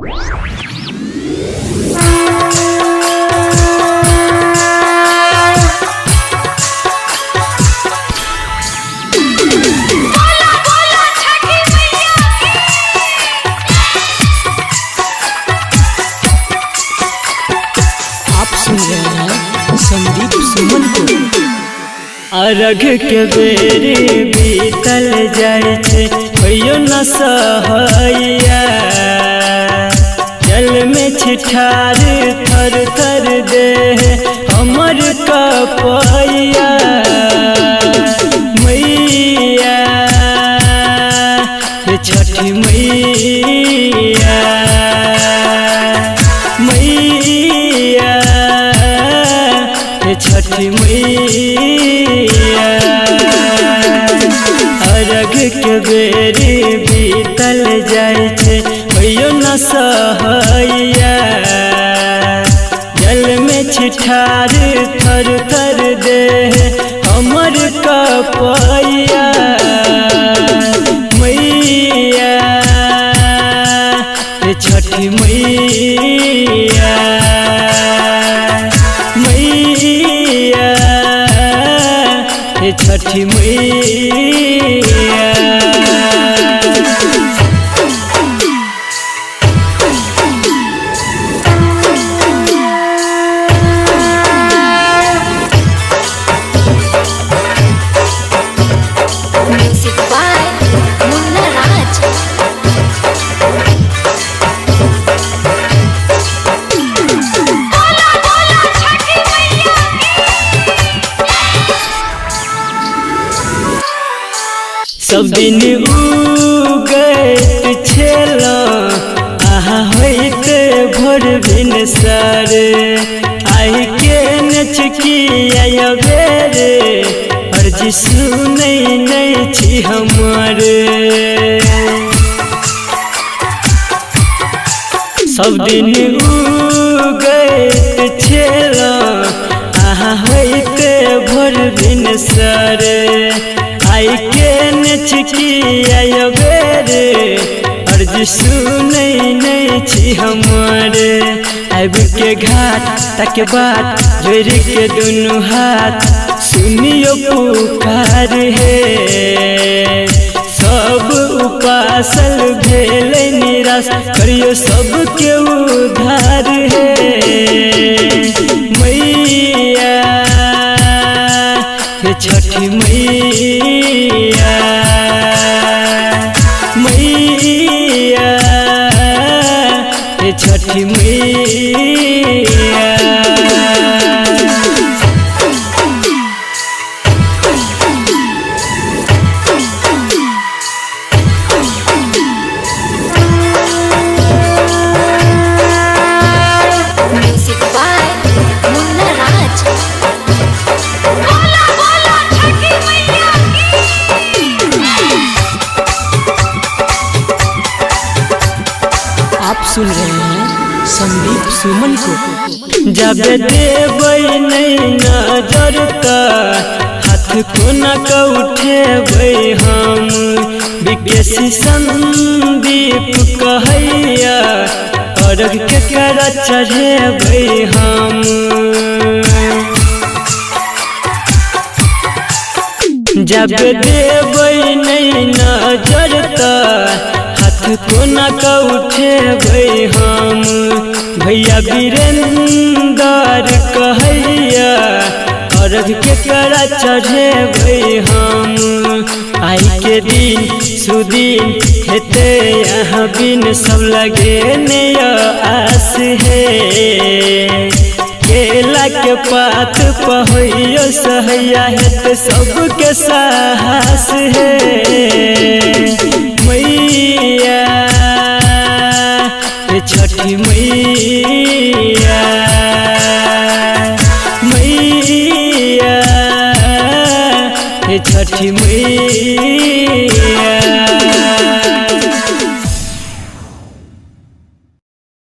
आप सुन रहे हैं संदीप सुमन को। अर्घ के बेरी बीतल जाइ छै, कहियो न सहैया। जल में छिठार थर थर दे हमर कपैया। मैया हे छठी मैया, मैया हे छठी मैया। अर्घ के बेरी बीतल जाइ छै, कहियो न सहैया। जल में छिठार थर थर दे हमर कपैया। मैया हे छठी मैया, मैया हे छठी मैया। म्यूजिक बाय मुन्ना राज। सब दिन उगैत छेल आहा होइत भोर भिनसर। आइ के नचकिया बेरे अर्जी सुनै नै छी हमर। सब दिन उगैत छेल आहा होइत भोर भिनसर। आई के नचकिया बेरे अर्जी सुनै नै छी हमर। आबि के घाट तक बात जोड़ के दुनू हाथ सुनियो पुकार हे। सब उपासल भेल निराश करियो सबके उधार हे। मैया हे छठी मैया, मैया हे छठी मैया। म्यूजिक बाय मुन्ना राज। आप सुन रहे हैं संदीप सुमन को। जब देबै नै नजर त हाथ कोना क उठेबै हम। विकेशी संदीप कहैया अर्घ के कर चढ़ेबै हम। जब देबै नै नजर त हाथ कोना क उठेबै हम। भैया वीरेंद्र कहैया अर्घ के करा चढ़ेबै हम। आई के दिन सुदिन हेते यहाँ बिन सब लगे नया आस हे। केला के पात पहोइयो सहैया हेते सबके साहस हे। मैया हे छठी मैया, मैया हे छठी मैया।